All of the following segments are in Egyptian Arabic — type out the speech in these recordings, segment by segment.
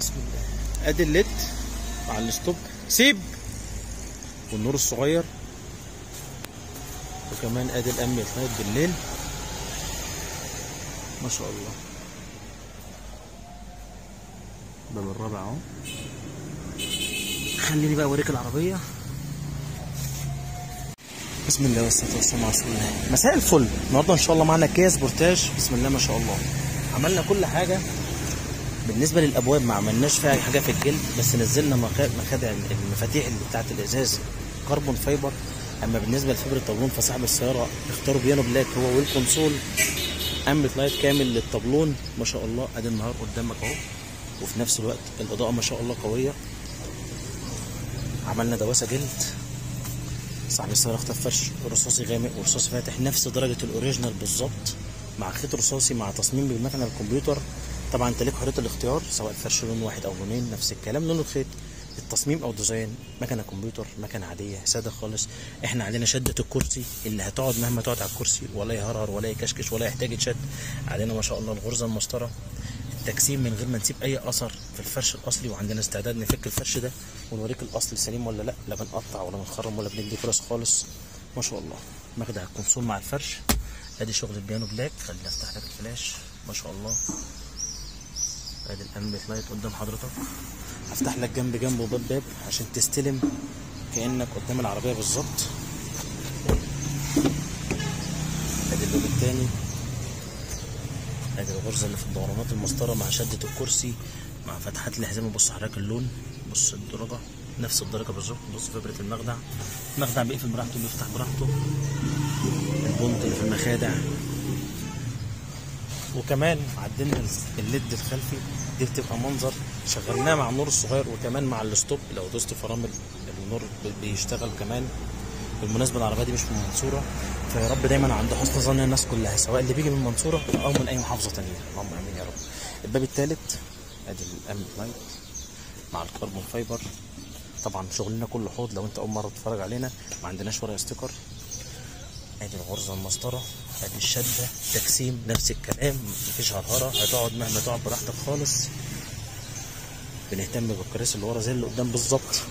بسم الله. ادي ال LED مع ال stop سيب والنور الصغير، وكمان ادي ال ambient light بالليل ما شاء الله. باب الرابع اهو. خليني بقى اوريك العربية. بسم الله والصلاة والسلام على رسول الله. مساء الفل. النهارده ان شاء الله معانا كيا سبورتاج. بسم الله ما شاء الله. عملنا كل حاجة بالنسبة للابواب، ما عملناش فيها حاجة في الجلد، بس نزلنا مخادع المفاتيح اللي بتاعت الازاز carbon fiber. اما بالنسبة لفبر الطابلون فصاحب السيارة اختاروا piano black هو وال console، ambient light كامل للطابلون ما شاء الله. ادي النهار قدامك اهو، وفي نفس الوقت الاضاءة ما شاء الله قوية. عملنا دواسه جلد. صاحب السيارة اختار فرش رصاصي غامق ورصاصي فاتح، نفس درجه ال original بالظبط، مع خيط رصاصي مع تصميم بالمكنه الكمبيوتر. طبعا انت ليك حرية الاختيار، سواء الفرش لون واحد او لونين، نفس الكلام لون الخيط، التصميم او design، مكنه كمبيوتر، مكنه عادية ساده خالص. احنا عندنا شده الكرسي اللي هتقعد مهما تقعد على الكرسي ولا يهرهر ولا يكشكش ولا يحتاج يتشد. عندنا ما شاء الله الغرزه المسطره، التجسيم من غير ما نسيب اي اثر في الفرش الاصلي، وعندنا استعداد نفك الفرش ده ونوريك الاصل سليم ولا لا، لا بنقطع ولا بنخرم ولا بندي فرص خالص ما شاء الله. مخدع ال console مع الفرش. ادي شغل ال piano black. خليني افتح لك الفلاش ما شاء الله. ادي ال ambient light قدام حضرتك. هفتح لك جنب جنب وباب باب عشان تستلم كانك قدام العربية بالظبط. ادي الباب الثاني. ادي الغرزه اللي في الدورانات المسطره مع شده الكرسي مع فتحات الحزام. بص حضرتك اللون، بص الدرجة، نفس الدرجة بالظبط. بص فبره المخدع، المخدع بيقفل براحته بيفتح براحته. البنط اللي في المخادع. وكمان عدلنا ال LED الخلفي، دي بتبقى منظر شغلناه مع النور الصغير وكمان مع ال stop. لو دوست فرامل النور بيشتغل كمان. بالمناسبة العربية دي مش من المنصورة، فيا رب دايما عند حسن ظن الناس كلها، سواء اللي بيجي من المنصورة او من اي محافظة ثانية. اللهم امين يا رب. الباب الثالث ادي ال ambient light مع ال carbon fiber. طبعا شغلنا كله حوض، لو انت اول مرة تتفرج علينا ما عندناش ورق sticker. ادي الغرزه المسطره، ادي الشدة، تجسيم نفس الكلام، مفيش هرهره، هتقعد مهما تقعد براحتك خالص. بنهتم بالكراسي اللي ورا زي اللي قدام بالظبط،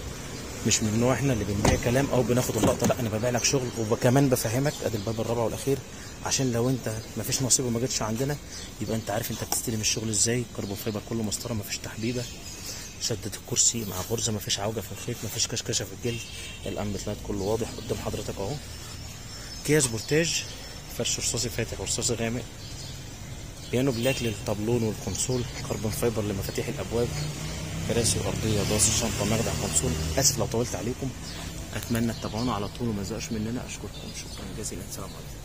مش من نوع احنا اللي بنبيع كلام او بناخد اللقطة، لا انا ببيع لك شغل وكمان بفهمك. ادي الباب الرابع والاخير عشان لو انت مفيش نصيب وما جيتش عندنا يبقى انت عارف انت بتستلم الشغل ازاي. carbon fiber كله مسطرة، مفيش تحبيبه، شدة الكرسي مع غرزه، مفيش عوجه في الخيط، مفيش كشكشه في الجلد. ال ambient light كله واضح قدام حضرتك اهو. كيا سبورتاج، فرش رصاصي فاتح ورصاصي غامق، piano black للطابلون وال console، carbon fiber لمفاتيح الابواب، كراسي ارضية، دواسه شنطه، مخدع console. اسف لو طولت عليكم، اتمنى تتابعونا على طول وما تزهقوش مننا. اشكركم شكرا جزيلا. السلام عليكم.